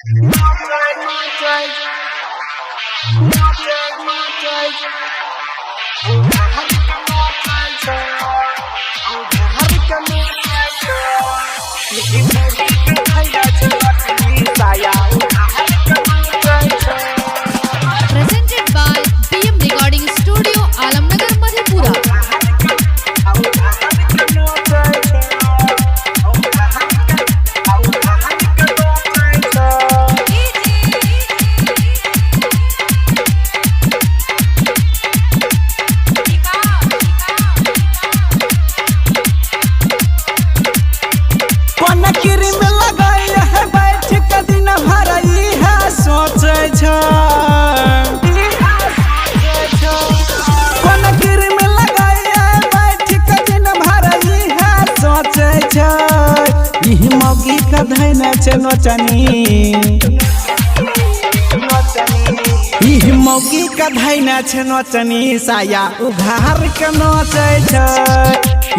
Presented by PM Recording Studio, Alamnagar, Madhepura. कोन cream लगाइल है बैठ के दिन भर इहे सोचै छै। कोन क्रीम लगाइल है बैठ के दिन भर इहे सोचै छै। इह मौगी के धैने छै नोचनी, इह मौगी के धैने छै नोचनी, साया उघार के नोचै छै।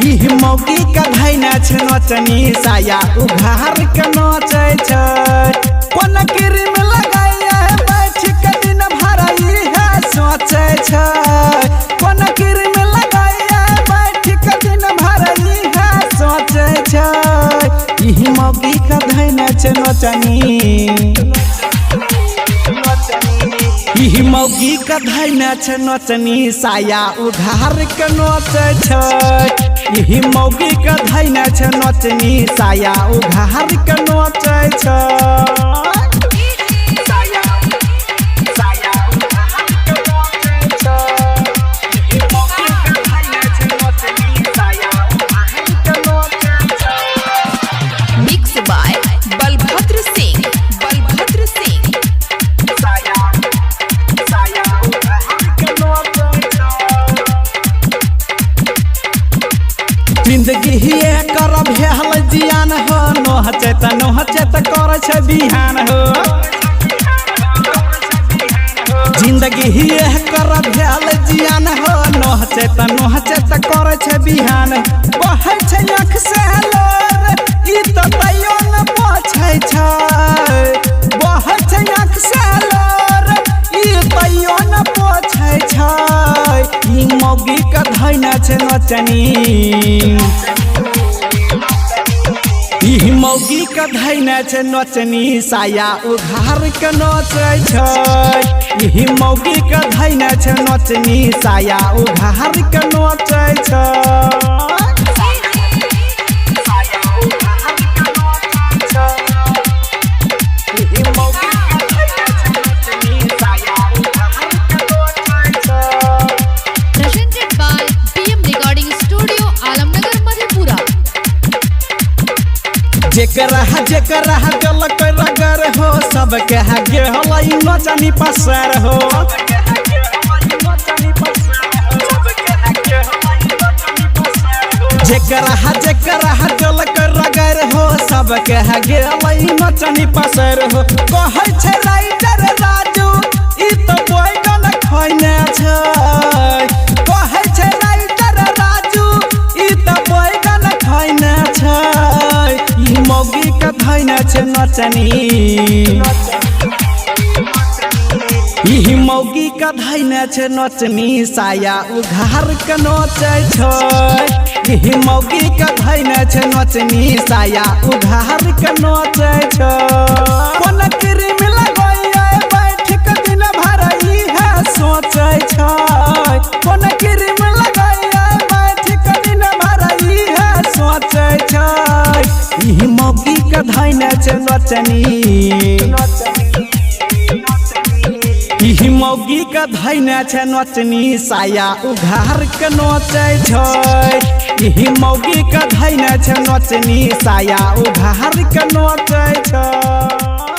इह मौगी के धैने छै नोचनी, साया उघार के नोचै छै। कोन क्रीम लगाइए बैठ के दिन भर इहे सोचै छै। कोन क्रीम लगाइए बैठ के दिन भर इहे सोचै छै। इह मौगी के धैने छै नोचनी, इह मौगी के धैने छै नोचनी, साया उघार के नोचै छै। इह मौगी के धैने छै नोचनी, साया उघार के नोचै छै। Mixed by Balbhadra Singh. Balbhadra Singh. जिंदगी ही कर भेल जियान हो, नोह चेत नोह चेत कर छै बिहान हो। जिंदगी ही कर भेल जियान हो, नोह चेत नोह चेत कर छै बिहान। बहै छै आँख से लोर, ई त तैयो न पोछै छै। बहै छै आँख से लोर, ई तैयो न पोछै छै। ई मौगी के धैने छै नोचनी, इह मौगी के धैने छै नोचनी, साया उघार के नोचै छै। इह मौगी के धैने छै नोचनी, साया उघार के नोचै छै। Presented by PM Recording Studio, Alamnagar, Madhepura. जेकरा जेकरा गलक रगर हो, सबके हगे हलाई नचनी पसार हो। जेकरा जेकरा गलक रगर हो, सबके हगे हलाई नचनी पसार हो। कहै छै राइटर राजू ई त बैगन खैने छै। कहै छै राइटर राजू ई त बैगन खैने छै। ई मौगी के धैने छै नचनी, इह मौगी के धैने छै नचनी, साया उघार के नोचै छै। इह मौगी के धैने छै नचनी, साया उघार के नोचै छै। कोन क्रीम लगैये बैठ के दिन भर इहे सोचै छै। कोन क्रीम लगैये बैठ के दिन भर इहे सोचै छै। इह मौगी के धैने छै नचनी, इह मौगी के धैने छै नोचनी, साया उघार के नोचै छै। इह मौगी के धैने छै नोचनी, साया उघार के नोचै छै।